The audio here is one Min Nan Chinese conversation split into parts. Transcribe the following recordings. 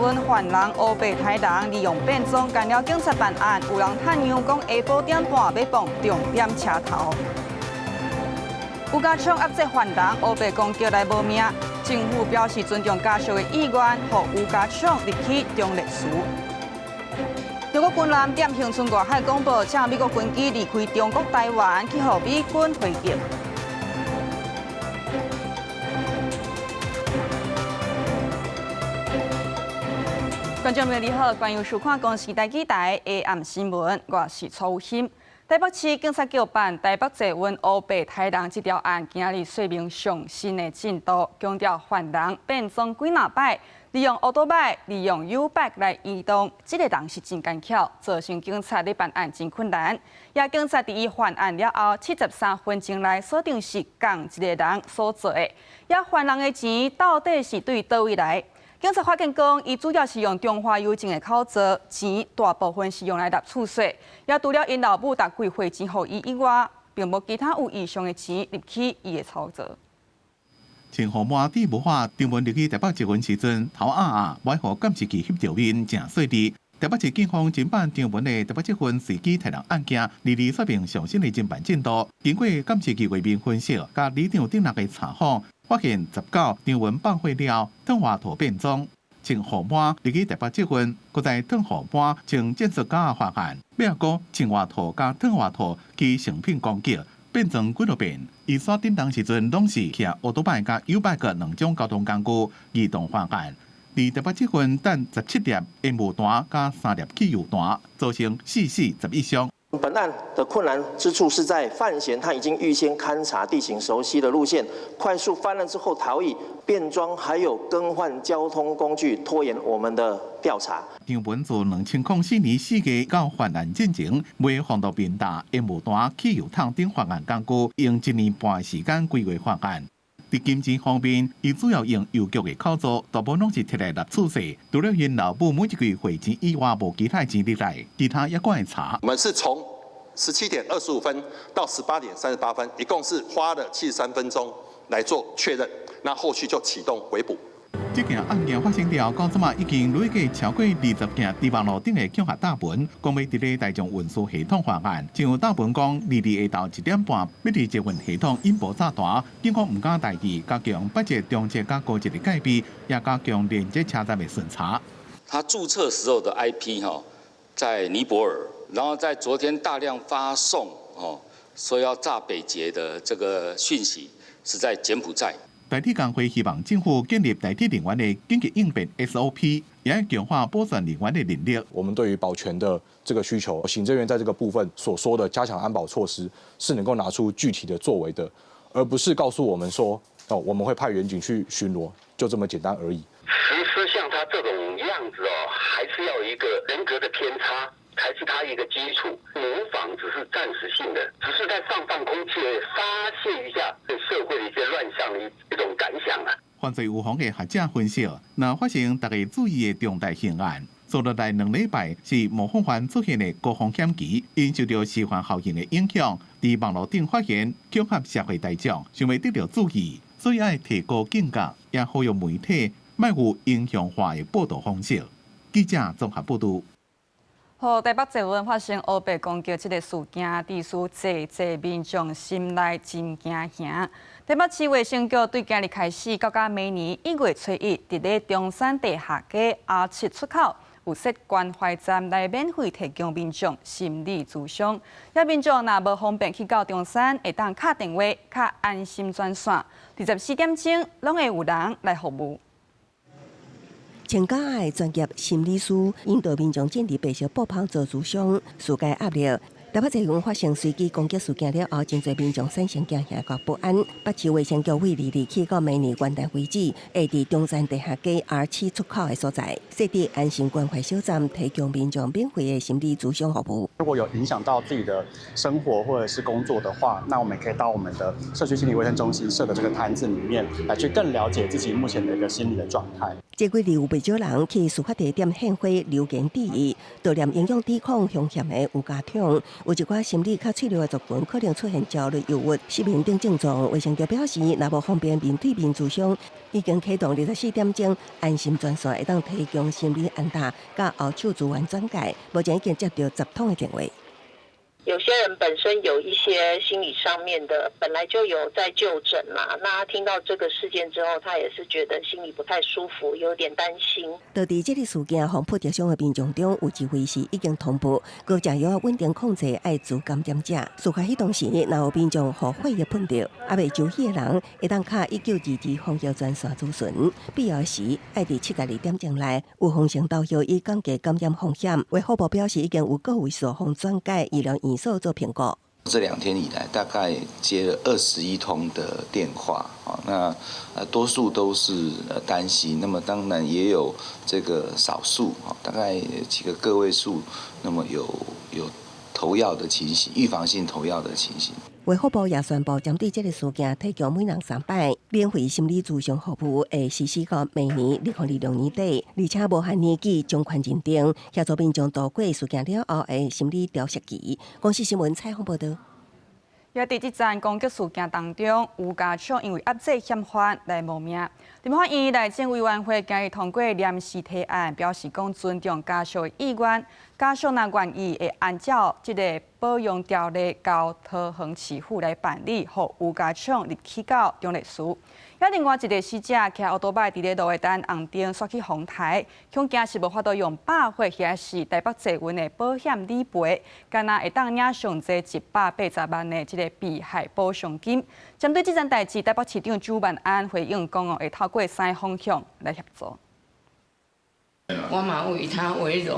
運犯人烏白刣人，利用變裝干擾警察辦案，有人探樣講下晡點半欲放重點車頭。有家槍壓制犯人烏白攻擊來無命，政府表示尊重家屬的意願，予吳家聰入去忠烈祠。中國軍艦踮恆春外海廣播，請美國軍機離開中國台灣，去予美軍回擊。觀眾朋友你好，歡迎收看公視台語台 AM 新聞，我是楚欣。台北市警察局辦台北捷運烏白刣人這條案，今仔日說明上新的進度，強調犯人變裝幾若擺，利用歐多擺、利用 YouBike 來移動，這个人是真奸巧，造成警察咧辦案真困難。也警察佇伊犯案了後，73分鐘內鎖定是仝一个人所做的。也犯人的錢到底是對佗位來？警察發現講，伊主要是用中華郵政的口座，錢大部分是用來納厝稅。也除了𪜶老母逐季匯錢予伊以外，並無其他有異常的錢入去伊的操作。穿予滿地無法，張文入去台北捷運時陣，頭壓壓，欲予監視器翕著面，誠細膩。台北市警方偵辦張文的台北捷運隨機刣人案件，二二說明上新的偵辦進度。經過監視器畫面分析，佮里長頂日的查訪，發現19張文放火了，褪外套變裝，穿予滿入去台北捷運，閣再褪予滿穿戰術甲犯案，尾仔閣穿外套佮褪外套去成品攻擊，變裝幾落遍。伊煞頂當時陣攏是騎歐多擺佮 YouBike 兩種交通工具移動犯案。佇台北捷運等17粒煙霧彈佮3粒汽油彈，造成四死11傷。本案的困難之處是在范閒他已經預先勘察地形，熟悉的路線，快速犯案之後逃逸、變裝，還有更換交通工具，拖延我們的調查。張文自2004年4月到犯案進前，買防毒面罩、煙霧彈、汽油桶等犯案工具，用一年半時間規劃犯案。佇金錢方面，伊主要用郵局的口座，大部分攏是提來納厝稅。除了𪜶老母每一季匯錢以外，無其他錢入來，其他猶閣會查。我們是從17點25分到18點38分，一共是花了73分鐘來做確認，那後續就啟動圍捕。這件案件發生了，到這馬已經累計超過20件佇網路頂的恐嚇貼文，講欲佇咧大眾運輸系統犯案。像有貼文講，二二下晝1點半，欲佇捷運系統引爆炸彈，警方毋敢大意，加強北捷、中捷佮高捷的戒備，也加強連接車站的巡查。他註冊時候的 IP 哈，在尼泊爾，然後在昨天大量發送哦，說要炸北捷的這個訊息，是在柬埔寨。台鐵工會希望政府建立台鐵人員的緊急應變 SOP，也愛強化保全人員的能力。我們對於保全的這個需求，行政院在這個部分所說的加強安保措施，是能夠拿出具體的作為的，而不是告訴我們說，哦，我們會派員警去巡邏，就這麼簡單而已。實施像他這種樣子哦，還是要一個人格的偏差，才是他一個基礎。模仿只是暫時性的，只是在放放空氣，發洩一下對社會的一些亂象的一種感想啊。犯罪預防的學者分析，若發生大家注意的重大刑案，接落來2禮拜是模仿犯出現的高風險期，𪜶受著示範效應的影響，佇網路頂發言，恐嚇社會大眾，想欲得著注意，所以愛提高警覺，也呼籲媒體莫有英雄化的報導方式。記者綜合報導。好，台北捷運發生烏白攻擊這个事件，致使濟濟民眾心內真驚惶。台北市衛生局對今日開始，到甲明年1月初1，佇咧中山地下街 R7 出口有設關懷站來免費提供民眾心理諮商。遐民眾若無方便去到中山，會當敲電話，較安心專線，24點鐘攏會有人來服務。穿甲的專業心理師引導民眾進入白色布棚做諮商，紓解壓力。台北捷運發生隨機攻擊事件了後，真濟民眾產生驚嚇佮不安。北市衛生局對二二起到明年元旦為止，會佇中山地下街 R7 出口的所在設置安心關懷小站，提供民眾免費的心理諮商服務。如果有影響到自己的生活或者是工作的話，那我們可以到我們的社區心理衛生中心設的這個攤子裡面，來去更了解自己目前的一個心理的狀態。這幾日有袂少人去事發地點獻花留言致意，悼念英勇抵抗兇嫌的吳家統。有一寡心理較脆弱的族群可能出現焦慮、憂鬱、失眠等症狀。衛生局表示，若無方便面對面諮商，已經啟動24點鐘安心專線，會當提供心理安搭佮後手資源轉介。目前已經接到10通的電話。有些人本身有一些心理上面的，本來就有在就診嘛。那他聽到這個事件之後，他也是覺得心裡不太舒服，有點擔心。到佇這個事件予撲著傷的民眾中，有一位是已經通報，閣食藥穩定控制愛滋感染者。事發彼當時，若有民眾予血液噴著，猶未就醫的人，會當敲1922防疫專線諮詢，必要時愛佇72點鐘內有風險投藥以降低感染風險。衛福部表示，已經有個位數予轉介醫療院所做評估。這兩天以來，大概接了21通的電話，那多數都是擔心，那麼當然也有這個少數，大概幾個個位數，那麼有投藥的情形，預防性投藥的情形。衛福部也宣布，針對這個事件，提供每人三擺免費心理諮詢服務，會實施到明年2026年底，而且無限年紀從寬認定，協助民眾度過事件了後的心理調適期。公視新聞採訪報道。也佇這樁攻擊事件當中，吳家暢因為壓制嫌犯來亡命。立法院內政委員會今日通過臨時提案，表示講尊重家屬的意願，家屬若願意會按照這个保養條例交桃園市府來辦理，予吳家暢入去到忠烈祠。也另外一个死者騎歐多擺佇咧路的等紅燈，煞去風颱，恐驚是無法度用百貨或是台北捷運的保險理賠，敢若會當領上濟180萬的這个被害補償金。針對這件代誌，台北市長蔣萬安回應講哦，會透過三个方向來協助。我嘛為他為榮，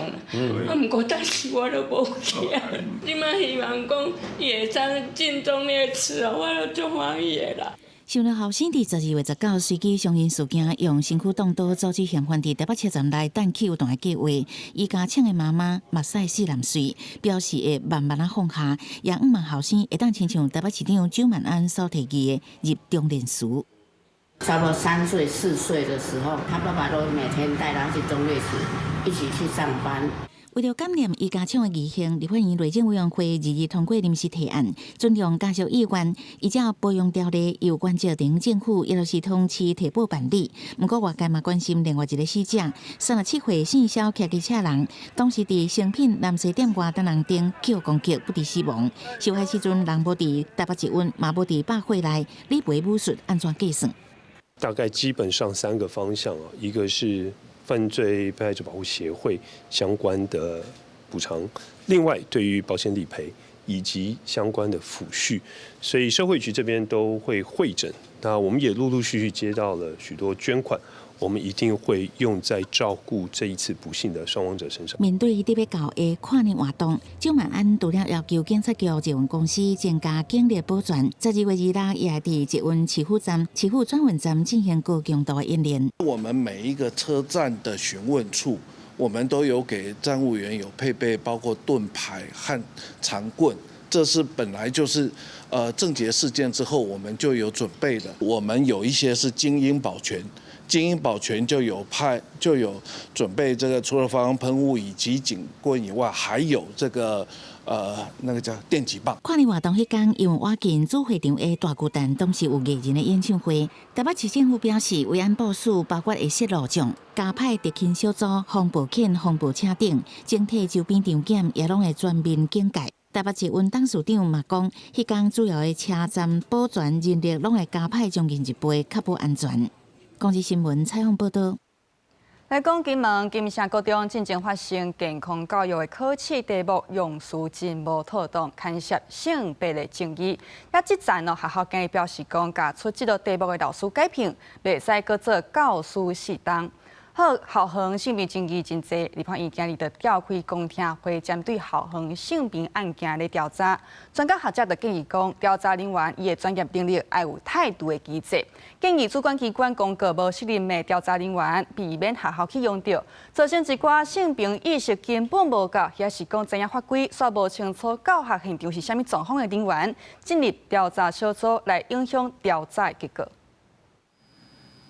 啊，毋過但是我都無錢。這馬希望講伊會當進忠烈祠，我就足歡喜的啦。想著後生佇12月19隨機傷人事件，用身軀擋刀阻止嫌犯佇台北車站內彈汽油彈的計劃，伊家昶的媽媽目屎四淋水，表示會慢慢仔放下，也向望後生會當親像台北市長蔣萬安所提議的入忠烈祠。差不多3歲4歲的時候，他爸爸都每天帶他去忠烈祠，一起去上班。為著感念伊家昶的義行，立法院內政委員會二日通過臨時提案，尊重家屬意願，依照保養條例由原則頂政府抑就是通市提報辦理。毋過外界嘛關心另外一个死者，37歲姓蕭騎機車人，當時佇誠品南勢店外等紅燈予攻擊不治死亡。受害時陣人無佇台北捷運，嘛無佇百貨內，理賠母數按怎計算？大概基本上三個方向啊，一個是犯罪被害者保護協會相關的補償，另外對於保險理賠以及相關的撫恤，所以社會局這邊都會會診。那我們也陸陸續續接到了許多捐款，我們一定會用在照顧這一次不幸的傷亡者身上。面對得欲到的跨年活動，蔣萬安除了要求警察局捷運公司增加警力保全，12月26也會佇捷運市府站、市府轉運站進行高強度的演練。我們每一個車站的詢問處，我們都有給站務員有配備，包括盾牌和長棍。這是本來就是，鄭捷事件之後我們就有準備的。我們有一些是精英保全，精英保全就有派就有準備這個除了防狼噴霧以及警棍以外，還有這個那個叫電擊棒。跨年活動彼天，因為倚近主會場的大巨蛋，當時有藝人的演唱會。台北市政府表示，維安部署包括會設路障、加派特勤小組、防暴犬、防暴車等，整體周邊場景也攏會全面警戒。台北捷運董事長嘛講，彼工主要的車站保全人力攏會加派將近一倍，確保安全。公視新聞採訪報導。來講金門金城國中進前發生健康教育的考試題目用詞真無妥當，牽涉性別的爭議。也這陣哦，學校今日表示講，共出這道題目的老師解聘，袂使閣做教師四冬。好，校園性平爭議真濟，立法院今日就召開公聽會，針對校園性平案件來調查。專家學者就建議講，調查人員伊的專業能力愛有態度的機制，建議主管機關公告無適任的調查人員，避免學校去用著，造成一寡性平意識根本無夠，抑是講知影法規煞無清楚教學現場是啥物狀況的人員，進入調查小組來影響調查結果。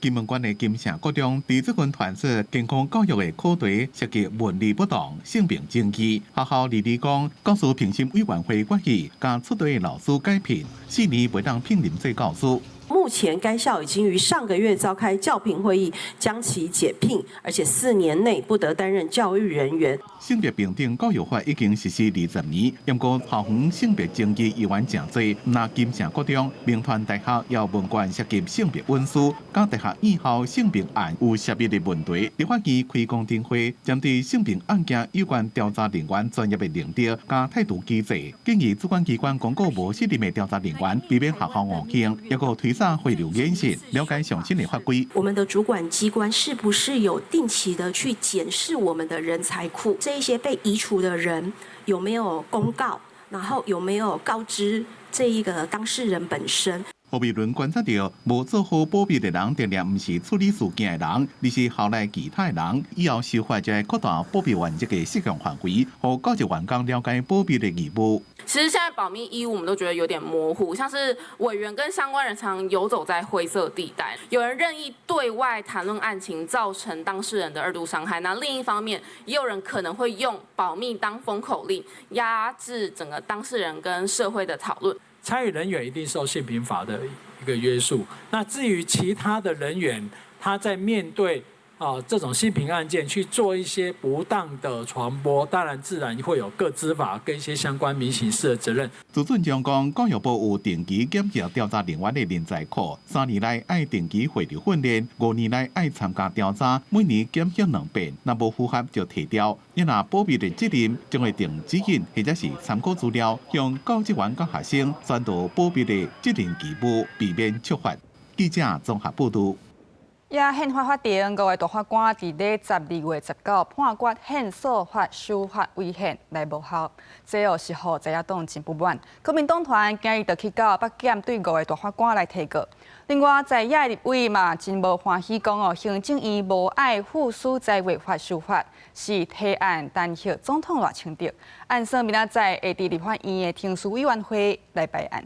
金門縣的金城國中，佇最近傳出健康教育的課題涉及文理不當、性平爭議。學校離離講，教師評審委員會決議，共出題的老師解聘，4年袂當聘任做教師。目前該校已經於上個月召開教評會議，將其解聘，而且4年內不得擔任教育人員。性別平等教育法已經實施20年，不過校園性別爭議依然誠濟。若金城國中、銘傳大學也文官涉及性別隱私，佮大學院校性平案有涉密的問題。立法院開公聽會，針對性平案件有關調查人員專業的能力佮態度機制，建議主管機關公告無適任的調查人員，避免學校誤行，抑閣推捒回流演習，了解上新的法規。我們的主管機關是不是有定期的去檢視我們的人才庫？這一些被移除的人有沒有公告？然後有沒有告知這一個當事人本身？何美倫觀察到，無做好保密的人，定定毋是處理事件的人，而是校內其他的人。以後修法就會擴大保密原則的適用範圍，予教職員工了解保密的義務。其實現在保密義務，我們都覺得有點模糊，像是委員跟相關人常遊走在灰色地帶，有人任意對外談論案情，造成當事人的二度傷害。那另一方面，也有人可能會用保密當封口令，壓制整個當事人跟社會的討論。參與人員一定受性平法的一個約束。那至於其他的人員，他在面對這種性平案件去做一些不當的傳播，當然自然會有個資法跟一些相關民刑事的責任。資訊長講，教育部有定期檢視調查人員的人才庫，3年內愛定期回流訓練，5年內愛參加調查，每年檢核2遍，若無符合就提調。你若保密的責任，將會定指引或者是參考資料，向教職員佮學生宣導保密的責任義務，避免觸法。記者綜合報導。也憲法法庭五个大法官佇咧12月19判決憲訴法修法違憲來無效，這哦是予在野黨真不滿。國民黨團今日就去到北檢對五个大法官來提告。另外，在野立委嘛真無歡喜，講哦，行政院無愛副署在違法修法，是提案彈劾總統賴清德，按算明仔載會佇立法院的程序委員會來排案。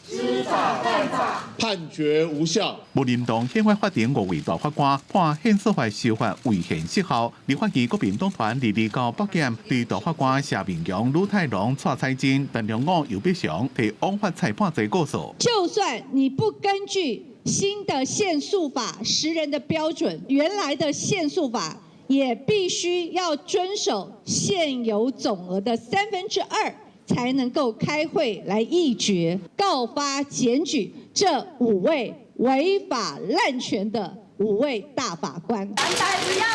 知法犯法，判決無效。無認同憲法法庭五位大法官判憲訴法修法違憲失效。立法院國民黨團22號北檢對大法官謝銘強、呂泰龍、蔡彩珍、陳良武、游必祥提枉法裁判罪告訴。就算你不根據新的憲訴法10人的標準，原來的憲訴法也必須要遵守現有總額的2/3。才能夠開會來議決告發檢舉這五位違法濫權的五位大法官。藍白不要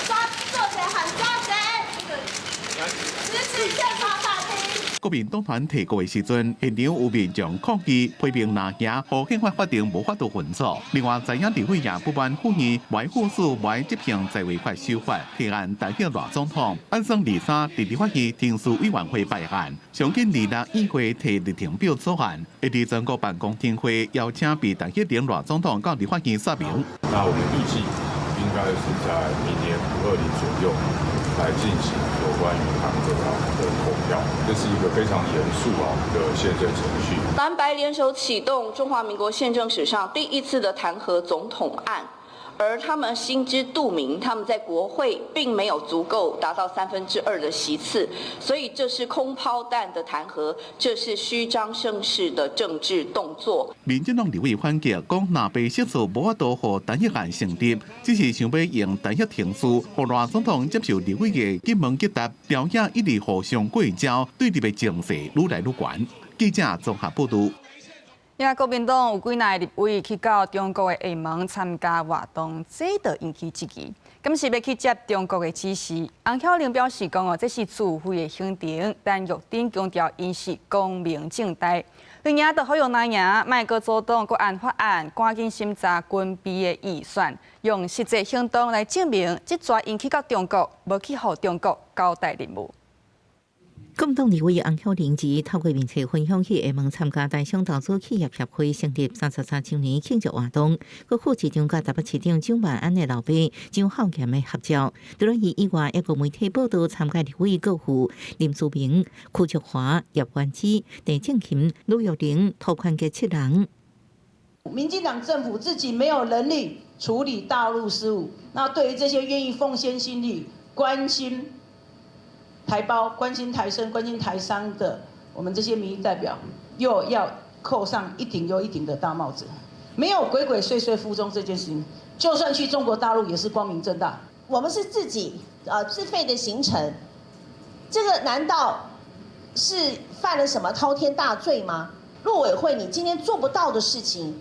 抓做賊喊抓賊，支持憲法法庭。國民黨團提告的時陣，現場有民眾抗議批評拿行，予憲法法庭無法度運作。另外，在野立委也不滿府院無副署無執行在位法修法，提案彈劾賴總統。按算23佇立法院程序委員會排案，上緊26議會提日程表草案，會佇全國辦公聽會邀請被彈劾的賴總統到立法院說明。那我們預計應該是在明年5/20左右來進行有關於彈劾案的投票，這是一個非常嚴肅的憲政程序。藍白聯手啟動中華民國憲政史上第一次的彈劾總統案，而他們心知肚明，他們在國會並沒有足夠達到2/3的席次，所以這是空拋彈的彈劾，這是虛張聲勢的政治動作。民進黨立委反擊，講若被釋出無法度予彈劾案成立，只是想欲用彈劾程序，予賴總統接受立委的詰問擊答，朝野一直互相過招，對立的情勢愈來愈懸。記者綜合報導。也國民黨有幾若立委去到中國的廈門參加活動，這就引起質疑。敢是欲去接中國的指示？洪巧玲表示講哦，這是自費的行程，但玉珍強調𪜶是光明正大。另外，就好用那贏，莫閣阻擋國安法案，趕緊審查軍備的預算，用實際行動來證明，這逝𪜶去到中國，無去予中國交代任務。國民黨立委洪巧玲透過面冊分享去廈門參加台商投資企業協會成立33週年慶祝活動，閣附一張佮台北市長蔣萬安的老爸蔣孝嚴的合照。除了伊以外，抑閣媒體報道參加立委閣有林思明、柯卓華、葉元之、鄭正琴、呂玉玲、涂寬傑七人。民進黨政府自己沒有能力處理大陸事務，那對於這些願意奉獻心力、關心台胞、關心台生、關心台商的我們這些民意代表，又要扣上一頂又一頂的大帽子。沒有鬼鬼祟祟赴中這件事情，就算去中國大陸也是光明正大。我們是自己自費的行程，這個難道是犯了什麼滔天大罪嗎？陸委會，你今天做不到的事情，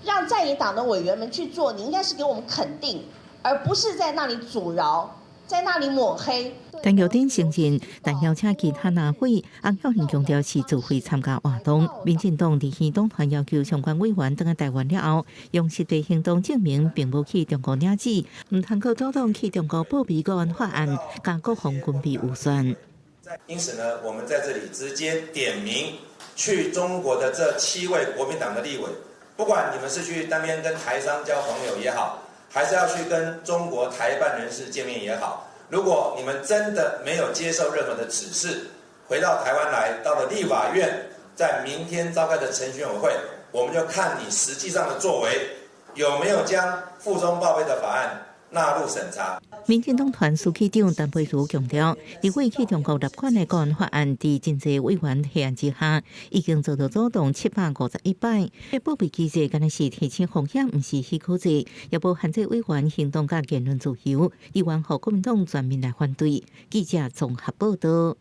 讓在野黨的委員們去做，你應該是給我們肯定，而不是在那裡阻撓，在那裡抹黑。陳玉珍承認，但邀請其他立委，洪巧玲強調是自費參加活動。民進黨立院黨團要求相關委員轉來台灣了後，用實際行動證明並無去中國領錢，毋通閣阻擋去中國報備國安法案，佮國防軍備預算。因此呢，我們在這裡直接點名去中國的這7位國民黨的立委，不管你們是去那邊跟台商交朋友也好，還是要去跟中國台辦人士見面也好，如果你們真的沒有接受任何的指示，回到台灣來，到了立法院，在明天召開的程序委會，我們就看你實際上的作為有沒有將赴中報備的法案納入審查。民進黨團書記長陳佩茹強調，立委去中國立款的國安法案，佇真濟委員提案之下，已經做到阻擋751擺。報備機制敢若是提醒風險，毋是許可制，也無限制委員行動佮言論自由，議員予國民黨全面來反對。記者綜合報道。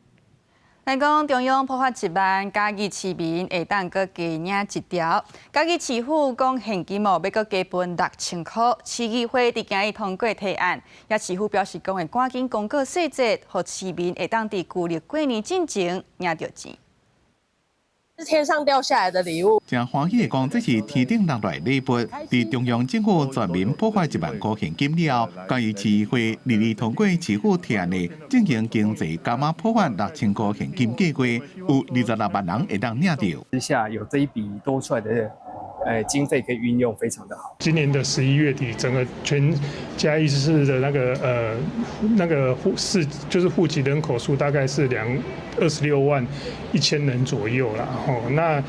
來講中央普發1萬，嘉義市民會當閣加領一條。嘉義市府講現金哦，欲閣加分6000箍。市議會佇今日通過提案，也市府表示講會趕緊公告細節，予市民會當佇舊曆過年進前領著錢。是天上掉下來的禮物。誠歡喜講，這是天頂落來禮物。佇中央政府全民普發1萬箍現金了後，嘉義市議會二二通過市府提案的進行經濟加碼普發6000箍現金計劃，有26萬人會當領著。之下有這一筆多出來的經費可以運用，非常的好。今年的11月底，整個全嘉義市的那個戶市就是戶籍人口數大概是26萬1千人左右啦。吼，那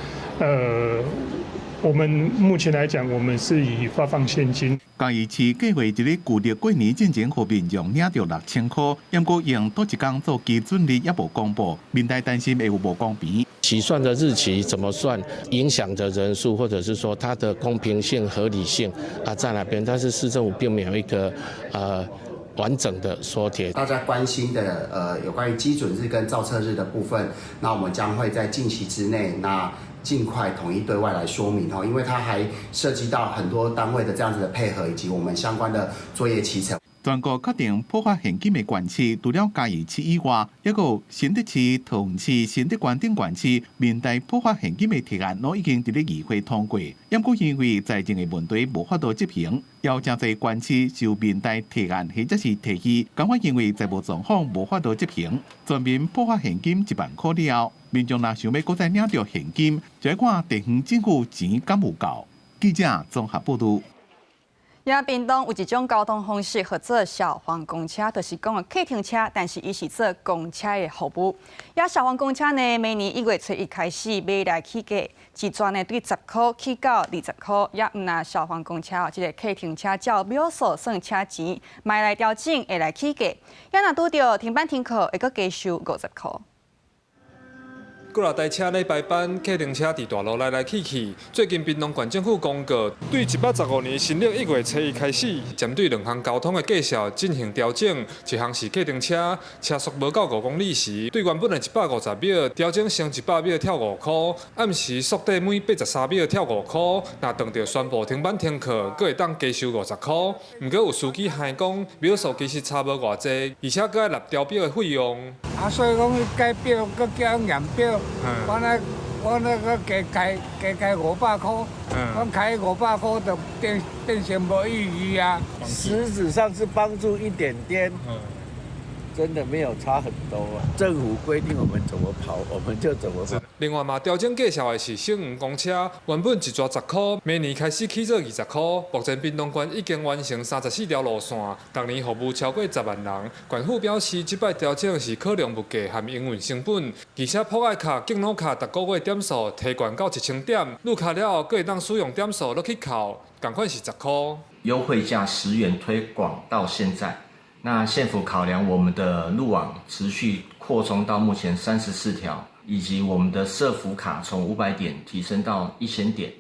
我們目前來講，我們是以發放現金。嘉義市計劃佇咧舊曆過年進前，予民眾領著6000箍，毋過用佗一工做基準日，猶無公布，民代擔心會有無公平。起算的日期怎麼算，影響的人數，或者是說它的公平性、合理性啊，在哪邊？但是市政府並沒有一個完整的說帖。大家關心的有關於基準日跟造冊日的部分，那我們將會在近期之內，那盡快統一對外來說明哦，因為它還涉及到很多單位的這樣子的配合，以及我們相關的作業期程。全國確定普發現金的縣市，除了嘉義市以外，抑閣有新竹市、桃園市、新竹縣等縣市，面對普發現金的提案，攏已經佇咧議會通過。毋過因為財政的問題無法度執行，有誠濟縣市受民代提案或者是提議，感覺因為財務狀況無法度執行，全民普發現金1萬箍了後，民眾若想欲閣再領著現金，就愛看地方政府錢敢有夠。記者綜合報導。也屏東有一種交通方式，號做小黃公車，就是講的客停車，但是伊是做公車的服務。也小黃公車呢，每年1月初1開始買來起價，一轉呢對10箍起到20箍。也毋但小黃公車哦，這個客停車照秒數算車錢，嘛來調整會來起價。也若拄著停班停課，會閣加收50箍。幾若台車咧排班，客停車佇大路來來去去。最近屏東縣政府公告，對115年新曆1月初1開始，針對兩項交通的價數進行調整。一項是客停車，車速無夠5公里時，對原本的150秒調整成100秒跳5箍；暗時速短每83秒跳5箍。若當著宣布停班停課，閣會當加收50箍。毋過有司機還講，秒數其實差無偌濟，而且閣愛納調表的費用。啊，所以講改表，閣叫人驗表。我那個加開500箍，我開500箍就變成無意義啊。實質上是幫助一點點，真的沒有差很多啊。政府規定我們怎麼跑，我們就怎麼跑。另外嘛，調整價數的是小黃公車，原本一逝10箍，明年開始起做20箍。目前屏東縣已經完成34條路線，逐年服務超過10萬人。縣府表示，這擺調整是考量物價和營運成本，而且普愛卡、敬老卡逐個月點數提懸到1000點，入卡了後，閣會當使用點數落去扣，仝款是10箍。優惠價10元推廣到現在，那縣府考量我們的路網持續擴充到目前34條，以及我們的社福卡從500點提升到1000點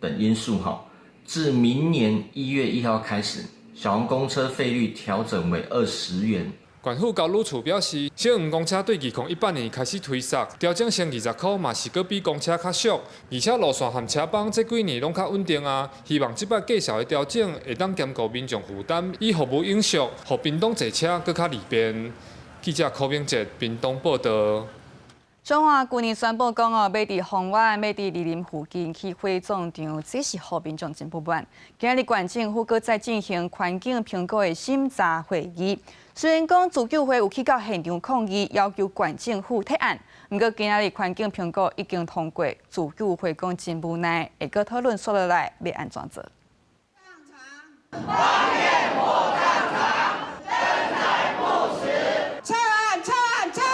等因素，哈，自明年1月1號開始，小黃公車費率調整為20元。縣府交旅處表示，小黃公車對2018年開始推捒，調整成20箍嘛是閣比公車較俗，而且路線和車班這幾年攏較穩定啊。希望這擺價數的調整會當兼顧民眾負擔，以服務永續，予屏東坐車閣較利便。記者柯明哲屏東報導。彰化舊年宣布講哦，欲佇豐原、欲佇二林附近起火葬場，這是予民眾真不滿。今日縣政府閣再進行環境評估的審查會議，雖然講自救會有去到現場抗議，要求縣政府撤案，毋過今日環境評估已經通過，自救會講真無奈，會閣討論煞落來欲按怎做。豐原火葬場，登載不實，撤案撤案撤案！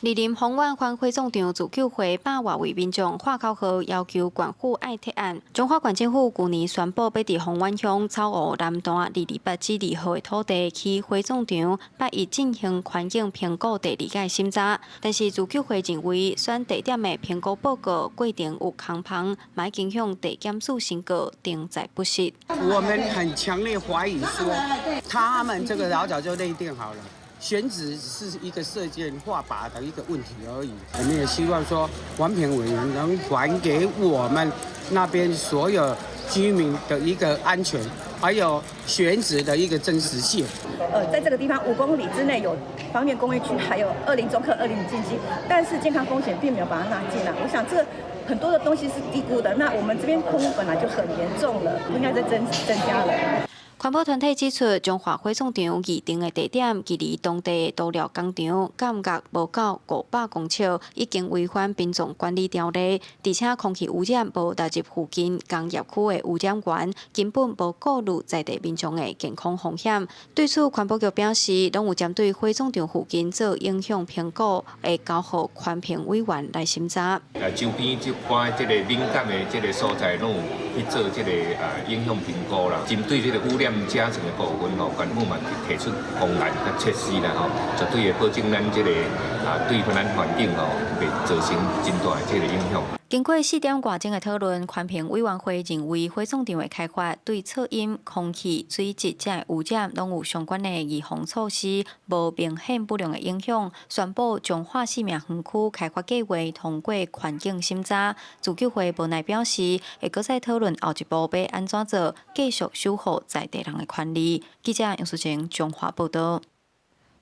二林豐原反火葬場自救會百外位民眾喊口號，要求縣府愛撤案。彰化縣政府舊年宣布，欲佇豐原鄉草湖南段228之2號的土地起火葬場，拜一進行環境評估第二屆審查。但是自救會認為，選地點的評估報告過程有空縫，嘛影響地檢署申告，登載不實。我們很強烈懷疑說，他們這個老早就內定好了。選址只是一個設計畫靶的一個問題而已。我們也希望說，環評委員能還給我們那邊所有居民的一個安全，還有選址的一個真實性。在這個地方5公里之內有芳苑工業區，還有二林中科、二林經濟，但是健康風險並沒有把它納進來。我想這很多的東西是低估的。那我們這邊空污本來就很嚴重了，不應該再增加了。環保團體指出，彰化火葬場擬定的地點，距離當地塗料工廠間隔無夠500公尺，已經違反殯葬管理條例，而且空氣污染無納入附近工業區的污染源，根本無顧慮在地民眾的健康風險。對此，環保局表示，攏有針對火葬場附近做影響評估，會交予環評委員來審查。周邊這寡這個敏感的這個所在，攏有去做這個影響評估啦。針對這個污染甲醇的部分吼，縣府嘛提出方案佮設施啦吼，絕對會保證咱這個對咱環境吼，袂造成真大的這個影響。經過4點外鐘的討論，環評委員會認為火葬場的開發對噪音、空氣、水質這污染攏有相關的預防措施，無明顯不良的影響。宣布彰化四名園區開發計畫通過環境審查。自救會無奈表示，會閣再討論後一步欲按怎做，繼續守護在地人的權利。記者楊淑晴彰化報導。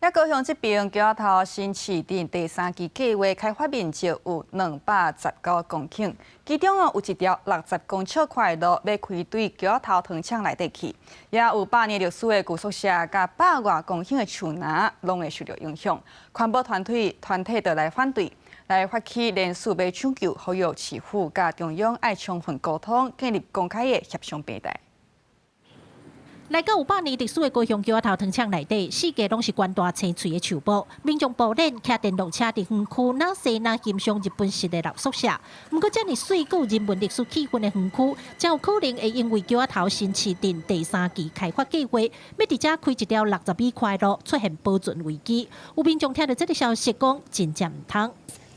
喺高雄這邊，橋仔頭新市鎮第三期計劃開發面積有219公頃，其中哦有一條60公尺寬的路欲開對橋仔頭糖廠內底去，也有百年歷史的舊宿舍佮百外公頃的樹林，攏會受著影響。環保團體就來反對，來發起聯署欲搶救，呼籲市府佮中央愛充分溝通，建立公開的協商平台。來到有百年歷史的高雄橋仔頭糖廠內底，四界攏是懸大青翠的樹木。民眾步練騎電動車佇園區，若踅若欣賞日本式的老宿舍。毋過，遮爾媠閣有人文歷史氣氛的園區，真有可能會因為橋仔頭新市鎮第三期開發計劃，欲佇遮開一條60米寬的路，出現保存危機。有民眾聽著這个消息，講真正毋通。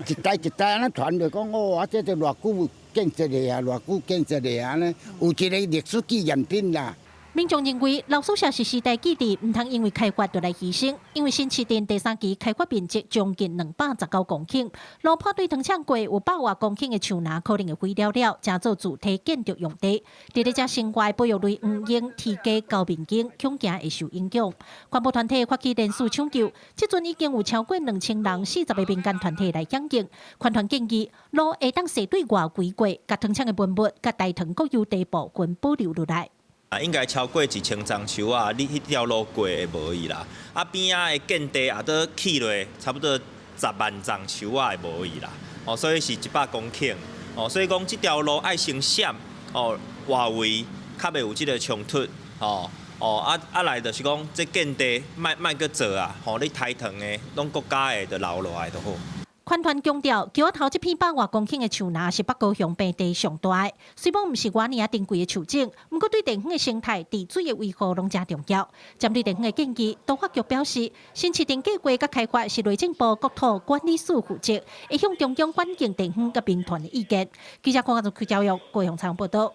一代一代按呢傳著講，哦，啊，這個偌久建設的啊，偌久建設的啊，按呢有一個歷史紀念品啦。民眾認為老宿舍是時代記憶，毋通因為開發就來犧牲。因為新市鎮第三期開發面積將近219公頃，路破對糖廠過有百外公頃的樹林可能會毀了了，成做主體建築用地。佇咧遮生活的保育類黃鶯、雉雞、高面鷹，恐驚會受影響。環保團體發起聯署搶救，這陣已經有超過2000人、40個民間團體來響應。環團建議路會當踅對外規過，共糖廠的文物、佮大糖國有地部分保留落來。啊，應該超過1000叢樹仔，你彼條路過會無去啦。啊，邊仔的建地也都起落，差不多10萬叢樹仔會無去啦。哦，所以是100公頃，哦，所以講這條路愛先閃，哦，外圍較袂有這個衝突，哦，哦，啊啊來就是講這建地莫莫閣做啊，吼，你台糖的攏國家的就留落來就好。環團強調，橋仔頭這片100外公頃的樹林是北高雄平地上大的，雖罔毋是偌爾仔珍貴的樹種，毋過對地方的生態、治水的維護攏誠重要。針對地方的建議，都發局表示，新市鎮計劃佮開發是內政部國土管理署負責，會向中央環境地方佮民團的意見。記者郭家竹、邱教育高雄採訪報導。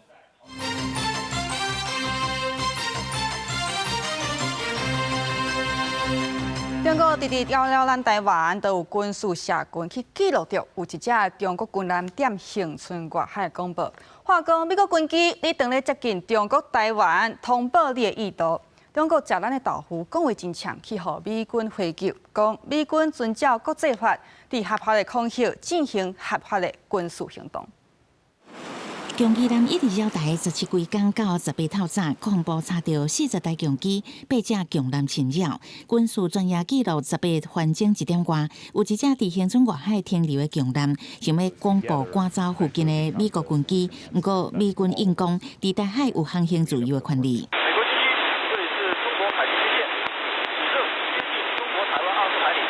中國直直擾擾咱台灣，都有軍事社群去記錄著有一隻中國軍艦踮恆春外海廣播，話講美國軍機你當咧接近中國台灣，通報你的意圖。中國食咱的豆腐，講話真嗆，去予美軍回擊，講美軍遵照國際法，佇合法的空域進行合法的軍事行動。強擊艦一直繞台17幾工到18透早，國防部查著40台強機，8隻強艦侵擾。軍事專業記錄18分鐘1點外，有一隻佇恆春外海停留的強艦，想欲廣播趕走附近的美國軍機，毋過美軍應講，佇台海有航行自由的權利。美國軍機，這裡是中國海軍基地，此正接近中國台灣20海里，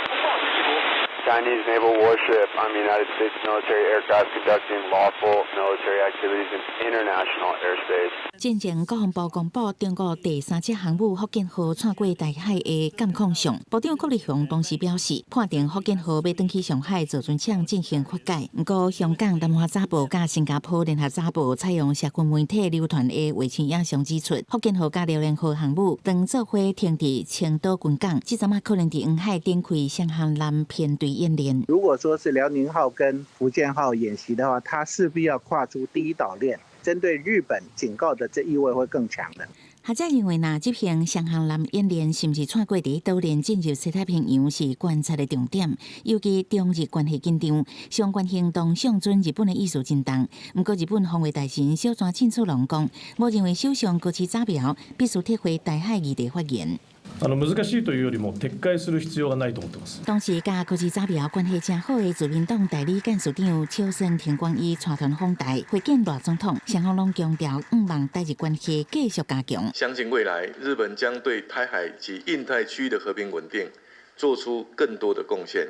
通報你的意圖。 Chinese naval warship on the United States military aircraft conducting lawful military activities in international airspace. 進前國防部公布中國第三隻航母福建號穿過台海的監控相，部長郭立雄當時表示，判定福建號欲轉去上海造船廠進行發改。毋過，香港南華早報佮新加坡聯合早報採用社群媒體流傳的衛星影像指出，福建號佮遼寧號航母當做伙停佇青島軍港，這陣仔可能佇黃海展開雙航艦編隊演練。如果說是遼寧號跟福建號演習的話，它勢必要跨出第一島鏈。針對日本警告的這意味會更強的。學者認為，若執行雙航艦演練，是毋是穿過佇島鏈進入西太平洋是觀察的重點。尤其中日關係緊張，相關行動上準日本的意思真重。毋過，日本防衛大臣小泉進次郎講，無認為首相高市早苗必須撤回台海議題發言。難しいというよりも撤回する必要がないと思ってます。當時佮高市早苗關係誠好的自民黨代理幹事長小泉庭廣一帶團訪台會見賴總統，雙方攏強調，向望台日關係繼續加強。相信未來日本將對台海及印太區域的和平穩定做出更多的貢獻。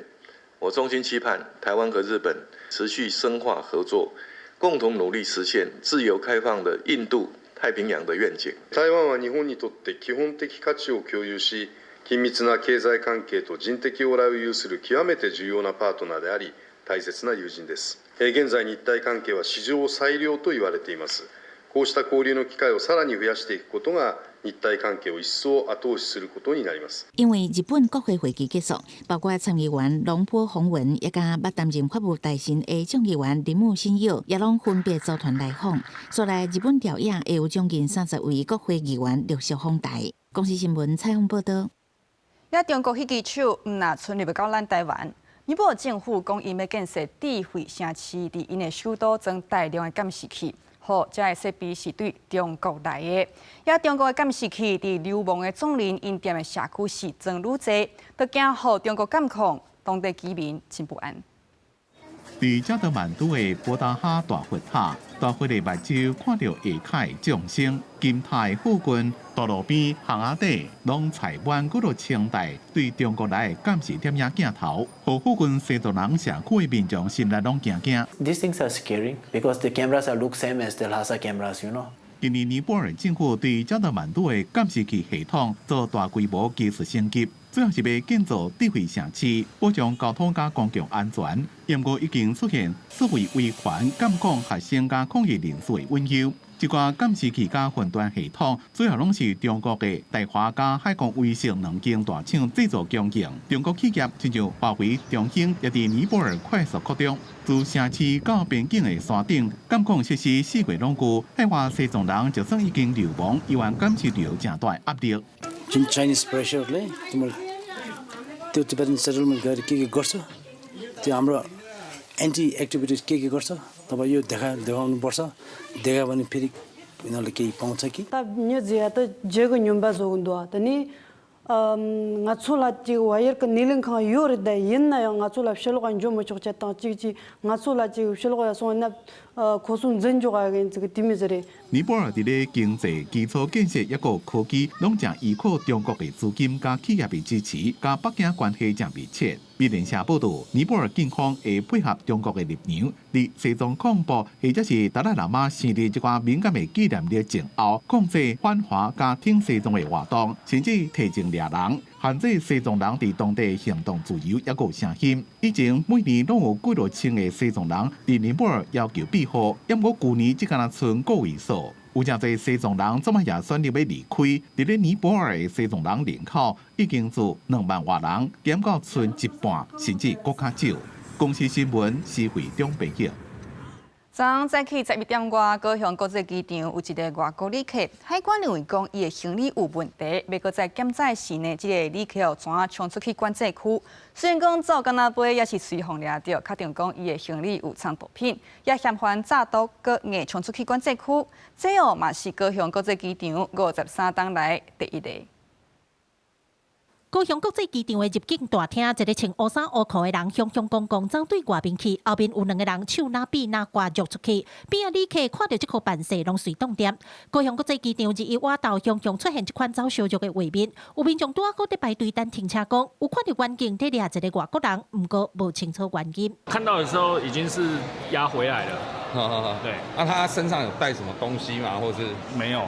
我衷心期盼台灣和日本持續深化合作，共同努力實現自由開放的印度太平洋的願景。台灣は日本にとって基本的価値を共有し、緊密な経済関係と人的往來を有する極めて重要なパートナーであり、大切な友人です。現在日台関係は史上最良と言われています。こうした交流の機會をさらに増やしていくことが、日台関係を一層後押しすることになります。因為日本國會會期結束，包括參議員瀧波宏文，也佮捌擔任法務大臣的眾議員鈴木信友，也攏分別組團來訪。所來日本朝野會有將近30位國會議員陸續訪台。公視新聞採訪報導。也中國彼支手毋若伸入到咱台灣，尼泊爾政府講𪜶欲建設智慧城市，佇𪜶的首都裝大量的監視器。好，這个設備是對中國來的。也中國的監視器佇流亡的總理𪜶踮的社區是裝愈濟，都驚予中國監控，當地居民真不安。佇加德滿都的博達哈大佛塔，大佛的目睭看著下跤的眾生，金塔的附近道路邊、巷仔底，攏採滿幾落千台對中國來的監視攝影鏡頭，予附近西藏人社區的民眾心內攏驚驚。 These things are scary because the cameras are look same as the Lhasa cameras, you know. 今年尼泊爾政府對加德滿都的監視器系統做大規模技術升級，主要是欲建造智慧城市，保障交通佮公共安全。毋過已經出現所謂維權監控學生佮抗議人士的隱憂。這寡監視器佮雲端系統，主要攏是中國的大華佮海光威視兩間大廠製造供應。中國企業親像華為、中興，也佇尼泊爾快速擴張。自城市到邊境的山頂，監控設施四界攏有。海外西藏人就算已經流亡，依然感受著誠大壓力。 जुन चाइनिज प्रेसरले तिम्रो त्यो Tibetan settlement गएर के के गर्छ त्यो हाम्रो anti activities के के गर्छ तब यो देखा देखाउनुपर्छ देखायो भने फेरि यिनीहरूले केही पाउँछ कि ད་མྱི་ཟེར་ཡ་ད་ཇེ་གི་སྨྱོན་པ་བཟོ་གི་འདུག་ད་ནི་ང་ཚོ་ལ་ཅིག་བལ་ཡུལ་གྱི་སྣེ་ལེན་ཁང་ཡོད་རེད་དེ་ཡིན་ན་ཡང་ང་ཚོ་ལ་ཕྱི་ལོགས་འགྲོ་མི་ཆོག་ཅེས་དང་ཅིག་ཅིག་ང་ཚོ་ལ་ཅིག་ཕྱི་ལོགས་ཡ་སོང་ན་ཁོ་ཚོ་འཛིན་འཇོག་ག་གིན་ཅིག་དེ་མོ་ཟིག་རེད། 尼泊爾佇咧經濟基礎建設抑閣科技，攏誠依靠中國的資金佮企業的支持，佮北京關係誠密切。美聯社報道，尼泊爾警方會配合中國的立場，佇西藏抗布或者是達賴喇嘛生日這寡敏感的紀念日前後，控制反華佮挺西藏的活動，甚至提前掠人，限制西藏人佇當地行動自由，抑閣聲音。以前每年攏有幾若千个西藏人佇尼泊爾要求庇護，毋過舊年只敢若賰個位數。有誠濟西藏人這擺也選擇欲離開，佇咧尼泊爾的西藏人人口已經自2萬外人減到賰一半，甚至閣較少。公視新聞施惠中編譯。昨昏早起11點外，高雄國際機場有一个外國旅客，海關認為講伊的行李有問題，欲閣再檢查時呢，這个旅客怎仔衝出去管制區。雖然講走敢若飛，也是隨予掠著，確定講伊的行李有藏毒品，也嫌犯詐毒，閣硬衝出去管制區。這哦嘛是高雄國際機場53冬來第一个。高雄國際機場的入境大廳，一个穿烏衫烏褲的人，雄雄剛剛走對外面去，後面有兩个人手拿臂拿掛著出去，邊仔旅客看著這箍辦勢，攏隨動點。高雄國際機場日一晚晝雄雄出現這款走燒肉的畫面，有民眾拄仔好佇排隊等停車講，有看著遠景佇掠一个外國人，毋過無清楚原因。看到的時候已經是壓回來了。對。那他身上有帶什麼東西嗎？或是沒有？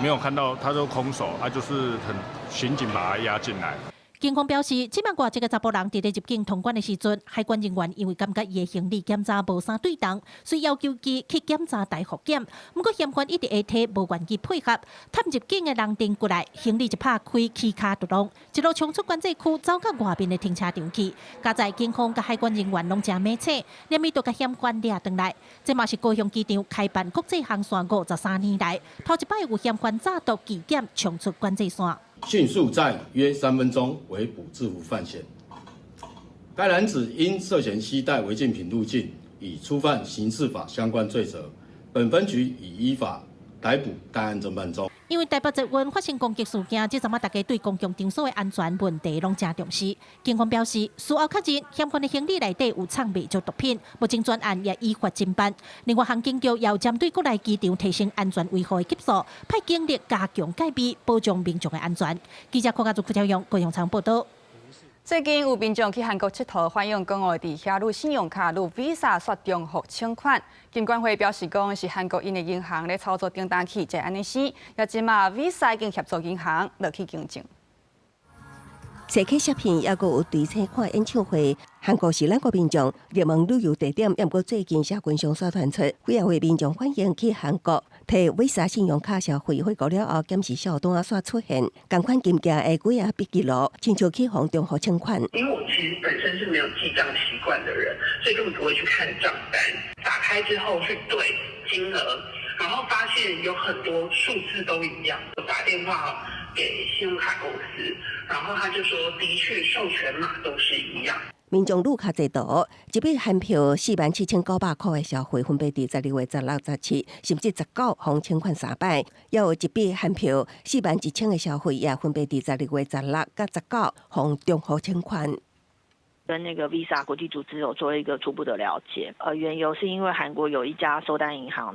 沒有看到，他都空手，他就是很刑警把他押進來。警方表示，這擺外籍的查埔人佇咧入境通關的時陣，海關人員因為感覺伊的行李檢查無啥對當，所以要求伊去檢查台複檢。毋過嫌犯一直會提無願意配合，探入境的人陣過來，行李一拍開，起跤就弄，一路衝出管制區，走到外面的停車場去。佳哉警方佮海關人員攏誠猛醒，連伊都共嫌犯掠轉來。這嘛是高雄機場開辦國際航線53年來，頭一擺有嫌犯詐毒拒檢衝出管制線。迅速在約3分鐘圍捕制服犯嫌。該男子因涉嫌攜帶違禁品入境，已觸犯刑事法相關罪責。本分局已依法逮捕，帶案偵辦中。因為台北捷運發生攻擊事件，這陣仔大家對公共場所的安全問題攏誠重視。警方表示，事後確認嫌犯的行李內底有藏袂少毒品，目前專案也依法偵辦。另外，航警局也有針對國內機場提升安全維護的級數，派警力加強戒備，保障民眾的安全。記者郭家祖、柯超勇、高雄場報道。最近有民眾去韓國𨑨迌，反映講哦，佇遐擄信用卡擄 Visa 煞重複請款。金管會表示講，是韓國𪜶的銀行咧操作頂單去才按呢生。也這馬 Visa 已經協助銀行落去糾正。坐客攝片，抑閣有對車看演唱會。韓國是咱國民眾熱門旅遊地點，毋過最近社群上煞傳出，幾仔位民眾反映去韓國提 Visa 信用卡消費回國了後，檢視帳單煞出現仝款金額的幾仔筆記錄，親像去予重複請款。因為我其實本身是沒有記帳習慣的人，所以根本不會去看帳單。打開之後去對金額，然後發現有很多數字都一樣。我打電話給信用卡公司，然後他就說，的確授權碼都是一樣。民眾愈較濟圖，一筆韓票47,900箍的消費，分別佇12月16、17，甚至19予請款三擺；也有一筆韓票41,000的消費，也分別佇12月16佮19予重複請款。跟那個 Visa 國際組織有做一個初步的了解，緣由是因為韓國有一家收單銀行，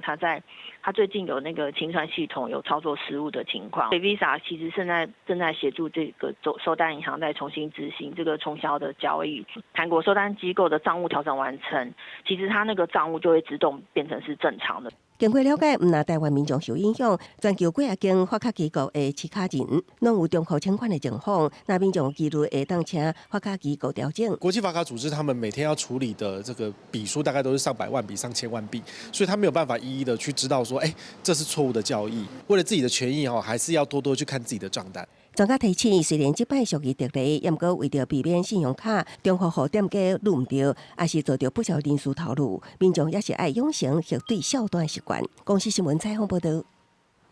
它最近有那個清算系統有操作失誤的情況，所以 Visa 其實現在正在協助這個收單銀行在重新執行這個衝銷的交易。韓國收單機構的賬務調整完成，其實它那個賬務就會自動變成是正常的。經過了解，毋但台灣民眾受影響，全球幾仔間發卡機構的持卡人攏有重複請款的情況，若民眾疑慮會當請發卡機構調整。國際發卡組織他們每天要處理的這個筆數大概都是上百萬筆、上千萬筆，所以他沒有辦法一一的去知道說，哎，這是錯誤的交易。為了自己的權益哦，還是要多多去看自己的賬單。專家提醒，雖然這擺屬於特例，毋過為著避免信用卡重複予店家擄毋著，抑是遭著不肖人士套路，民眾也是愛養成核對帳單習慣。公視新聞採訪報道。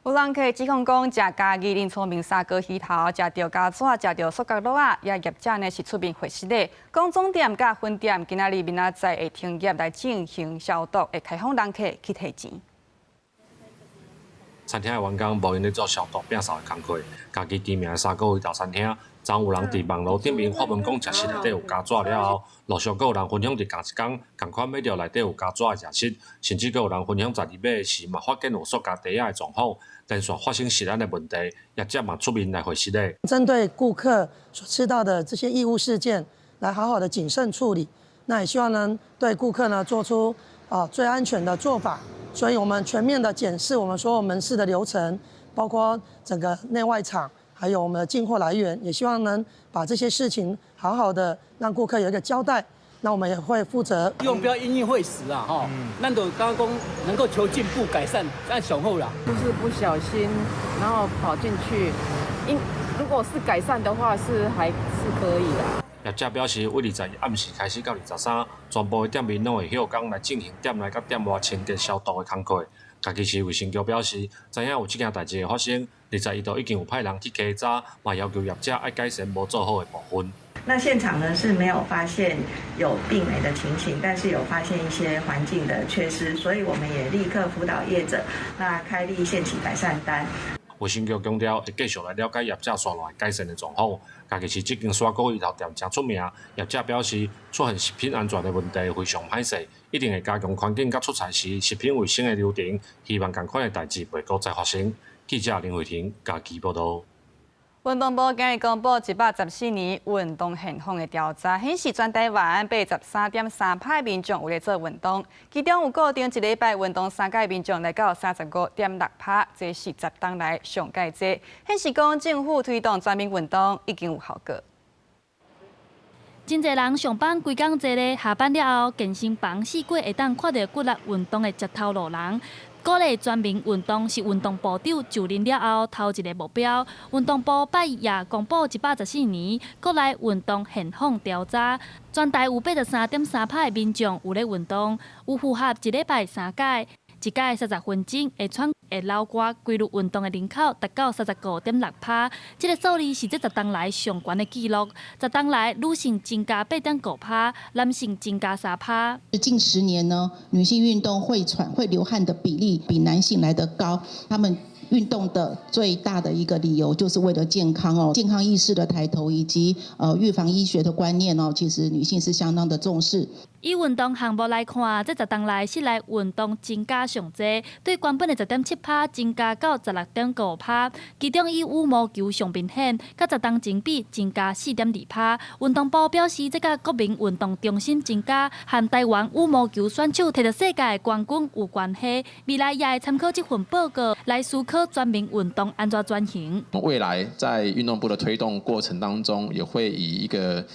有人客指控講，食嘉義林聰明砂鍋魚頭，食著膠紙，食著塑膠橐仔，也業者呢是出面回實的。講總店佮分店今仔日明仔載會停業來進行消毒，會開放人客去提錢。餐廳的員工無閒咧做消毒、摒掃的工課。家己知名的沙果魚頭餐廳，昨有人佇網路頂面發文講，食食內底有膠紙了後，陸續閣有人分享佇仝一工仝款買著內底有膠紙的食物，甚至閣有人分享十二買時嘛發現有塑膠袋仔的狀況，連續發生食安的問題，業者嘛出面來回釋咧。針對顧客所吃到的這些異物事件，來好好的謹慎處理。那也希望呢，對顧客呢做出最安全的做法。所以我們全面的檢視我們所有門市的流程，包括整個內外場，還有我們的進貨來源，也希望能把這些事情好好的讓顧客有一個交代。那我們也會負責。希望不要因噎廢食啊！吼，咱就剛剛講能夠求進步改善，這上好啦。就是不小心，然後跑進去，如果是改善的話，是還是可以的。業者表示，為21暗時開始到23，全部的店面攏會歇工來進行店內佮店外清潔消毒的工課。嘉義市衛生局表示，知影有這件代誌的發生，21都已經有派人去稽查，嘛要求業者愛改善無做好的部分。那現場呢是沒有發現有病媒的情形，但是有發現一些環境的缺失，所以我們也立刻輔導業者，那開立限期改善單。衛生局強調，會繼續來了解業者紲落來改善的狀況。嘉義市這間沙果魚頭店誠出名，業者表示出現食品安全的問題非常歹勢，一定會加強環境佮出菜時食品衛生的流程，希望仝款的代誌袂閣再發生。記者林慧婷嘉義報導。運動部今日公布114年運動現況的調查，顯示全台灣83.3%民眾有咧做運動，其中有固定一禮拜運動3擺民眾來到35.6%，這是10冬來上蓋濟，顯示講政府推動全民運動已經有效果。真濟人上班規工坐咧，下班了後健身房四界會當看著骨力運動的捷頭路人。鼓勵全民運動是運動部長就任了後頭一个目標。運動部拜一也公布114年國內運動現況調查，全台有83.3%的民眾有咧運動，有符合一禮拜3擺，一擺30分鐘會喘會流汗規律運動的人口達到35.6%，這个數字是這10冬來上懸的紀錄。10冬來女性增加8.5%，男性增加3%。近10年呢，女性運動會喘會流汗的比例比男性來得高，他們運動的最大的一個理由就是為了健康哦，健康意識的抬頭以及預防醫學的觀念哦，其實女性是相當的重視。以運動項目來看，這10冬來室內運動增加上濟，對原本的10.7%增加到16.5%。其中以羽毛球上明顯，佮10冬前比增加4.2%。運動部表示，這佮國民運動中心增加，和台灣羽毛球選手摕著世界冠軍有關係。未來也會參考這份報告來思考全民運動按怎轉型。未來在運動部的推動過程當中，也會以一個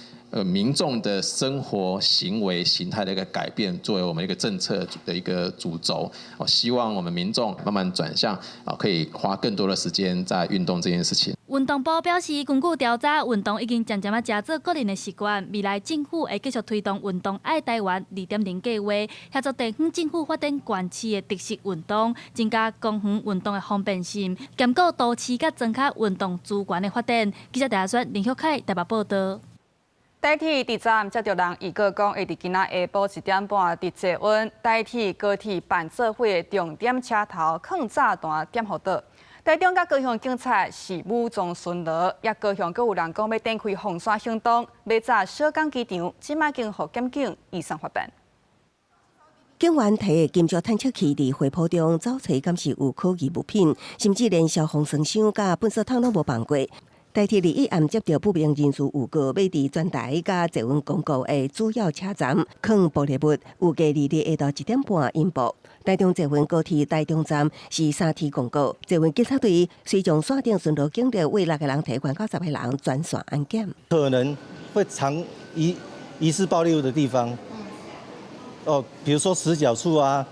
民眾的生活行為形態的一個改變，作為我們一個政策的一個主軸。希望我們民眾慢慢轉向，可以花更多的時間在運動這件事情。運動部表示，根據調查，運動已經漸漸仔成做個人的習慣。未來政府會繼續推動運動愛台灣2.0計劃，協助地方政府發展縣市的特色運動，增加公園運動的方便性，兼顧都市佮莊跤運動資源的發展。記者陳選林旭凱台北報導。台鐵佇昨暗接著人預告講，會佇今仔下晡1點半佇捷運台鐵高鐵辦做伙的重點車頭囥炸彈點予倒。台中佮高雄警察是武裝巡邏，也高雄閣有人講欲展開封山行動，欲炸小港機場，這擺經予檢警移送法辦。警員提的金屬探測器佇火波中找揣，敢是有可疑物品，甚至連消防栓箱佮糞掃桶攏無放過。台鐵21暗接著不明人士預告，欲佇全台佮捷運公告的主要車站囥玻璃物，預計22日下晝1點半引爆。台中捷運高鐵台中站是3天公告，捷運警察隊隨將線頂巡邏警力為6個人提懸到10個人專線安檢。可能會藏疑似爆裂物的地方，哦，比如說死角處啊，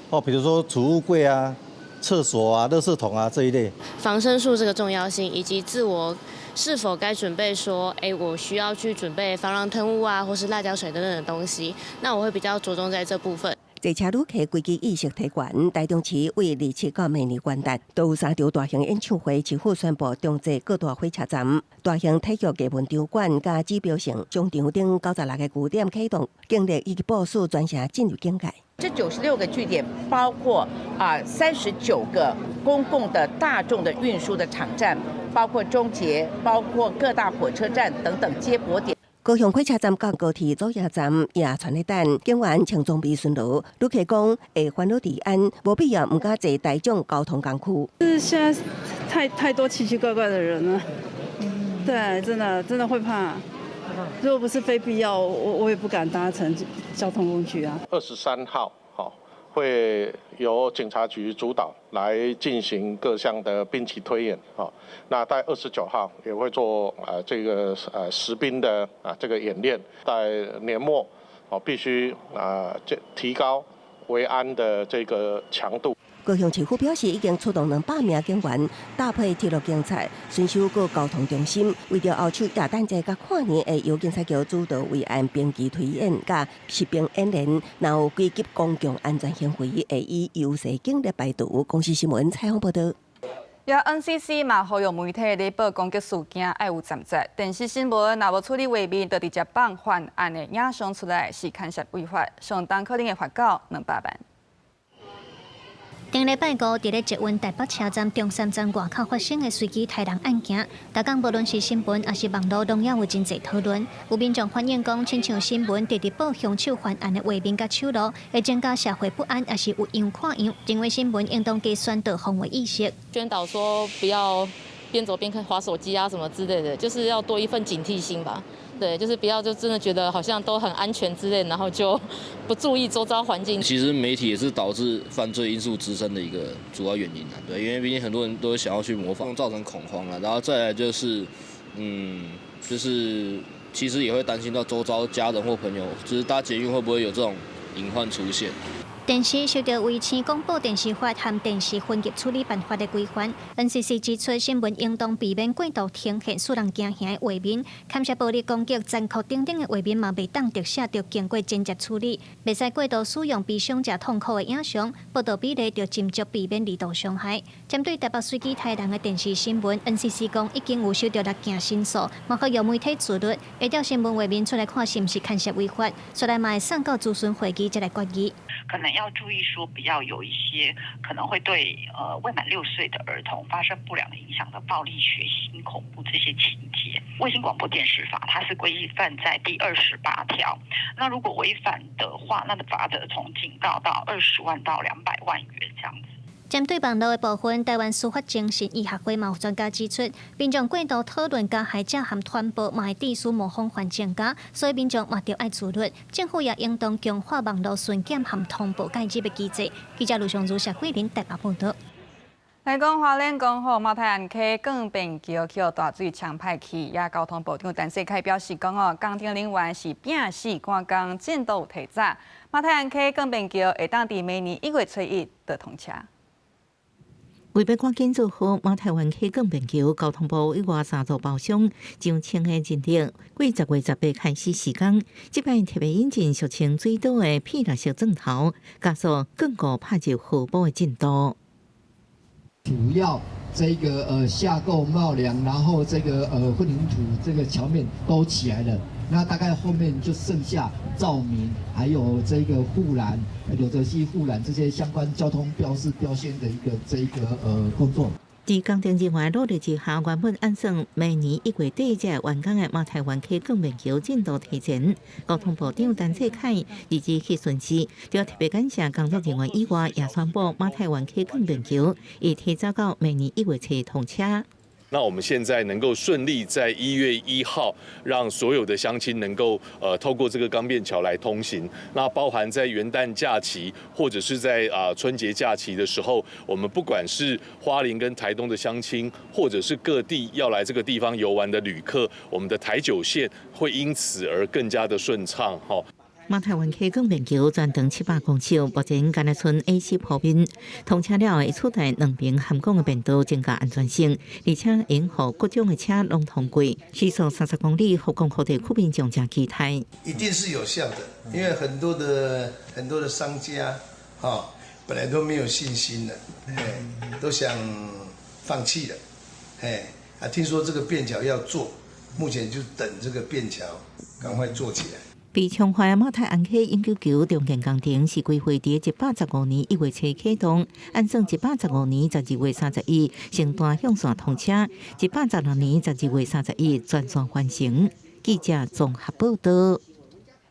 哦，比如說儲物櫃啊、廁所啊、垃圾桶啊這一類。防身術這個重要性，以及自我是否該準備說，我需要去準備防狼噴霧啊，或是辣椒水等等的東西，那我會比較著重在這部分。坐車旅客危機意識提懸，台中市為27到明年元旦，都有三場大型演唱會，市府宣布重置各大火車站、大型體育藝文場館、佮指標性商場等96個據點啟動，警力以及部署全城進入警戒。這96個據點包括39個公共的大眾的運輸的場站，包括中捷，包括各大火車站等等接駁點。高雄火車站佮高鐵祖爺站也傳咧等，警員穿裝備巡邏，旅客講會煩惱治安，無必要毋敢坐大眾交通工具。是現在太多奇奇怪怪的人了，對，真的真的會怕。如果不是非必要，我也不敢搭乘交通工具啊。 23號，會由警察局主導來進行各項的兵棋推演，那在29號也會做這個實兵的這個演練，在年末，必須這提高維安的這個強度。高雄市府表示，已經出動200名警員，搭配鐵路警察，巡守各交通中心，為著後手耶誕節佮跨年，會由警察局主導維安兵棋推演，佮實兵演練，若有危及公共安全行為，會以優勢警力排除。公視新聞採訪報導。也 NCC 嘛，呼籲媒體咧報攻擊事件愛有責任。電視新聞若無處理畫面，就直接放犯案的影像出來，是牽涉違法，上重可能會罰到200萬。頂禮拜五，佇咧捷運台北車站中山站外口發生的隨機刣人案件，逐工無論是新聞抑是網路，攏猶有真濟討論。有民眾反映講，親像新聞直直報兇手犯案的畫面佮手路，會增加社會不安，抑是有樣看樣，認為新聞應當加宣導防衛意識。宣導說不要邊走邊看滑手機啊，什麼之類的，就是要多一份警惕心吧。對，就是不要就真的覺得好像都很安全之類，然後就不注意周遭環境。其實媒體也是導致犯罪因素滋生的一個主要原因啊。對，因為畢竟很多人都想要去模仿，造成恐慌啊。然後再來就是，就是其實也會擔心到周遭家人或朋友，就是搭捷運會不會有這種隱患出現。電視受著衛星廣播電視法和電視分級處理辦法的規範，NCC 指出，新聞應當避免過度呈現使人驚嚇的畫面，牽涉暴力攻擊、殘酷等等的畫面嘛，袂當特寫，著經過剪輯處理，袂使過度使用悲傷者痛苦的影像，報導比例著斟酌避免二度傷害。針對台北隨機刣人的電視新聞，NCC 講已經有收到六件申訴，嘛呼籲媒體自律，會調新聞畫面出來看是毋是牽涉違法，煞來嘛會送到諮詢會議才來決議。可能要注意說，不要有一些可能會對未滿6歲的兒童發生不良影響的暴力、血腥、恐怖這些情節。衛星廣播電視法它是規範在第28條，那如果違反的話，那個罰則從警告到20萬到200萬元這樣子。針對網路的部分，台灣司法精神醫學會嘛有專家指出，民眾過度討論加害者和傳播，嘛會致使模仿犯增加，所以民眾嘛著愛自律，政府也應當強化網路巡檢和通報介入的機制。記者盧尚如、謝慧玲台北報導。來講花蓮講吼，馬太鞍溪鋼便橋去予大水沖歹去，也交通部長陳世凱表示講哦，工程人員是拼死趕工，進度有提早。馬太鞍溪鋼便橋會當佇明年1月初1就通車。為欲趕緊做好馬太灣溪鋼便橋，交通部委外三組包商上千个人力，過10月18開始施工。這擺特別引進俗稱水刀的霹靂式鑽頭，加速鋼固拍入河埔的進度。主要這個下構帽梁，然後這個混凝土這個橋面都起來了，那大概後面就剩下照明，還有這個護欄、柳澤溪護欄這些相關交通標示標線的一個這個工作。佇工程人員努力之下，原本按算明年1月底才會完工的馬太灣溪鋼便橋進度提前。交通部長陳世凱日前去巡視，除特別感謝工作人員以外，也宣布馬太灣溪鋼便橋會提早到明年1月初通車。那我們現在能夠順利在1月1號，讓所有的鄉親能夠透過這個鋼便橋來通行。那包含在元旦假期或者是在春節假期的時候，我們不管是花蓮跟台東的鄉親，或者是各地要來這個地方遊玩的旅客，我們的台九線會因此而更加的順暢。哈。馬太灣溪鋼便橋全長700公尺，目前干焦賰 A 級鋪面，通車了會取代兩邊含港的便道，增加安全性，而且會予各種的車攏通過，時速30公里，予光復地區民眾誠期待。一定是有效的，因為很多的商家，哈，本來都沒有信心的，哎，都想放棄了，哎，啊，聽說這個便橋要做，目前就等這個便橋趕快做起來。被沖壞的馬太鞍溪永久橋重建工程是規劃佇115年1月初啟動，按算115年12月31先單向線通車，116年12月31全線完成。記者綜合報導。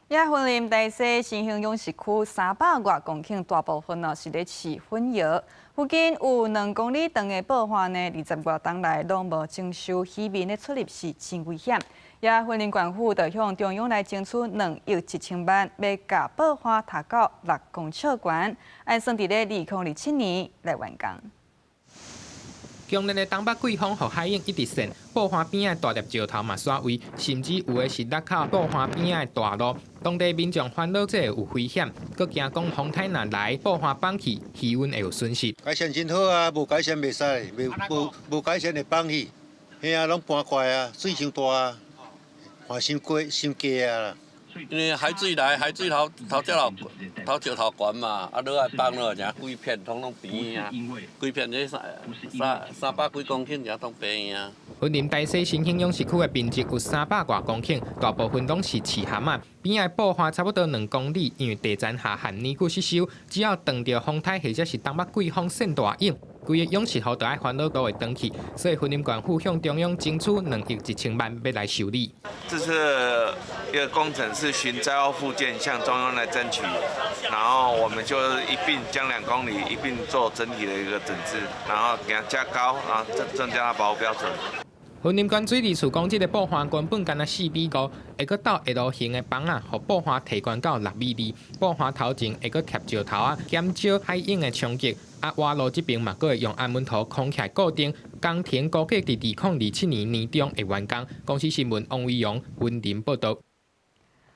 也雲林大溪新興養殖區300外公頃大部分哦是咧飼粉蟯，附近有2公里長的布花呢，20外冬來攏無徵收，漁民的出入是真危險。也雲林縣府就向中央來爭取2億1千萬，欲共布花提到6公尺懸，按算佇咧2027年來完工。強烈的東北季風予海湧一直扇，布花邊仔大粒石頭嘛徙位，甚至有的是落靠布花邊仔的大路。當地民眾煩惱這會有危險，閣驚講風颱若來，布花放去，漁運會有損失。改善真好啊，無改善袂使，袂無無改善會放去，嘿啊，攏搬過來啊，水傷大啊，看傷過傷低啊啦。因為海水來，海水頭頭這頭頭石頭懸嘛，啊落來放落來，規片統攏平啊，規片這三三三百幾公頃遮攏平啊。雲林大溪新興養殖區的面積有300外公頃，大部分攏是飼蚶仔，邊仔布花差不多2公里，因為地層下陷年久失修，只要撞著風颱或者是東北季風扇大湧，規个養殖戶都愛煩惱都會斷去，所以雲林縣府向中央爭取2億1千萬欲來修理。這次一個工程是循災後復建向中央來爭取，然後我們就一併將2公里一併做整體的一個整治，然後給它加高，然後增加它保護標準。雲林縣水利署講，這個布花原本干焦4米5，會閣鬥 L 型的枋仔，予布花提懸到6米2。布花頭前會閣貼石頭仔，減少海湧的衝擊。啊，挖路這邊嘛，閣會用安穩塗框起來固定。工程估計佇2027年年中會完工。公視新聞王維陽雲林報導。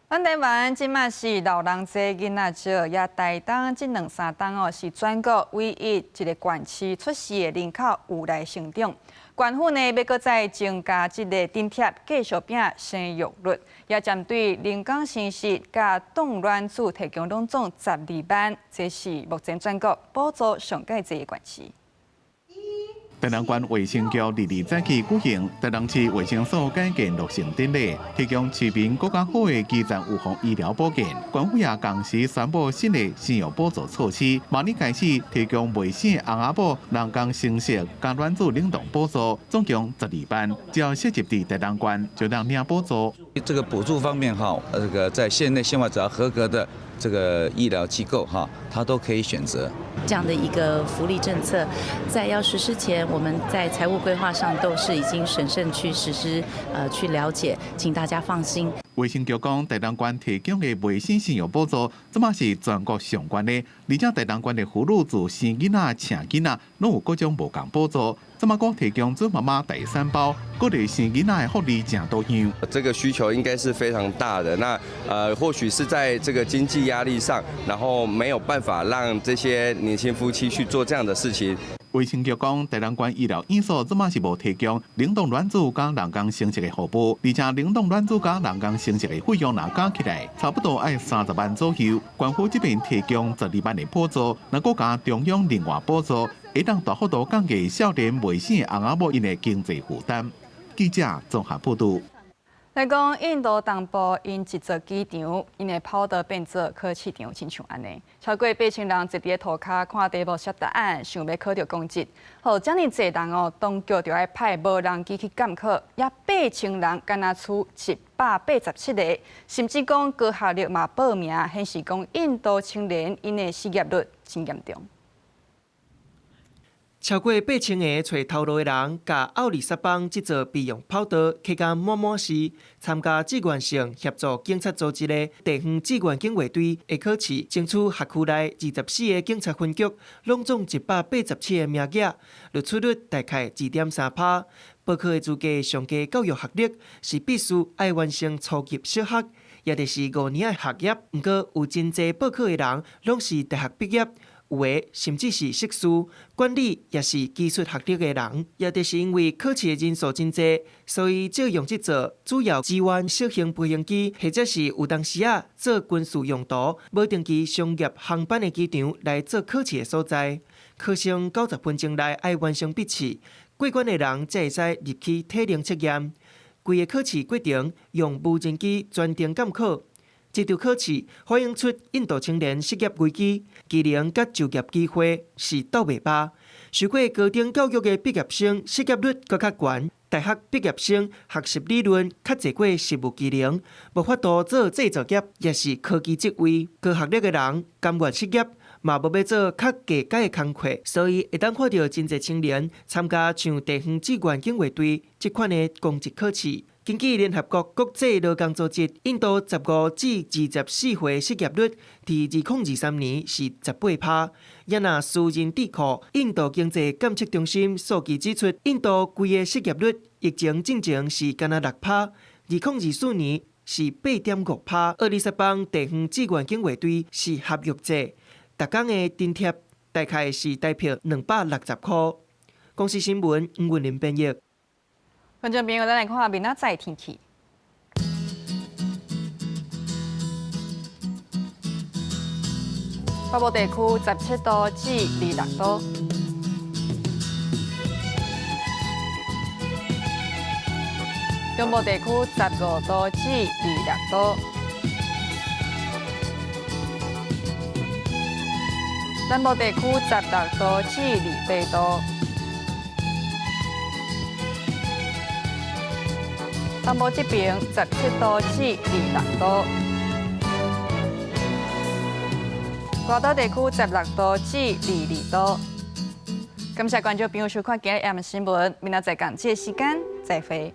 咱台灣這馬是老人濟、囡仔少，也台東這兩三冬哦，是全國唯一一个縣市出世的人口有來成長。縣府呢，欲閣再增加這个津貼，繼續拼生育率，也針對人工生殖佮凍卵子提供攏總12萬，這是目前全國補助上蓋濟的縣市。台南縣衛生局二二早起舉行台南市衛生所改建落成典禮，提供市民閣較好的基層預防醫療保健。縣府也同時宣布新的生育補助措施，明年開始提供未生的翁仔某人工生殖佮卵子冷凍補助，總共12萬，只要設籍佇台南縣就能領補助。這個補助方面哈，這個在縣內縣外只要合格的這個醫療機構哈，他都可以選擇。這樣的一個福利政策，在要實施前，我們在財務規劃上都是已經審慎去實施，去了解，請大家放心。衛生局講，台南縣提供的未生生育補助，這馬是全國上懸的，而且台南縣的婦女自生囡仔、請囡仔，攏有各種無仝補助。這馬閣提供準媽媽第三包，鼓勵生囡仔的福利誠多樣。這個需求應該是非常大的。那或許是在這個經濟壓力上，然後沒有辦法讓這些年輕夫妻去做這樣的事情。衛生局講，台南縣醫療院所這馬是無提供冷凍卵子佮人工生殖的服務，而且冷凍卵子佮人工生殖的費用若加起來，差不多愛30萬左右。縣府這邊提供12萬的補助，若閣加中央另外補助，會當大幅度降低少年未生的翁仔某𪜶的經濟負擔。記者綜合報導。來講，印度東部𪜶一座機場，𪜶的跑道變做考試場，親像按呢，超過8000人坐佇咧塗跤看題目寫答案，想欲考著公職。予遮爾濟人哦，當局就愛派無人機去監考，也8000人敢若輸187個，甚至講高學歷嘛報名，顯示講印度青年𪜶的失業率真嚴重。超過8000个揣頭路的人，共奧里薩邦這座備用跑道客甲滿滿時，參加志願性協助警察組織的地方志願警衛隊的考試，爭取轄區內24個警察分局，攏總187個名額，錄取率大概2.3%。報考的資格上低教育學歷是必須愛完成初級小學，也就是5年的學業。毋過有真濟報考的人，攏是大學畢業，有的甚至是碩士、管理抑是技術學歷的人。也就是因為考試的人數真濟，所以借用這座主要支援小型飛行機，或者是有當時仔做軍事用途、無定期商業航班的機場來做考試的所在。考生90分鐘內愛完成筆試，過關的人才會使入去體能測驗。規个考試過程用無人機全程監考。這場考試反映出印度青年失業危機、技能佮就業機會是鬥袂飽。受過高等教育的畢業生失業率閣較懸，大學畢業生學習理論較濟過實務技能，無法度做製造業，抑是科技職位。高學歷的人甘願失業，嘛無欲做較低階的工課，所以會當看著真濟青年參加像地方志願警衛隊這款的公職考試。根據聯合國國際勞工組織，印度15至24歲失業率佇2023年是18%。也若私人智庫印度經濟監測中心數據指出，印度規个失業率疫情進前是干焦6%，2024年是8.5%。奧里薩邦地方志願警衛隊是合約制，逐工的津貼大概是台幣260箍。公視新聞吳雲林編譯。觀眾朋友，咱來看下明仔載天氣。北部地區17度至26度，中部地區15度至26度，南部地區16度至28度。東部這邊17度至26度，外島地區16度至22度。感謝觀眾朋友收看今日的新聞，明仔載仝這個時間再會。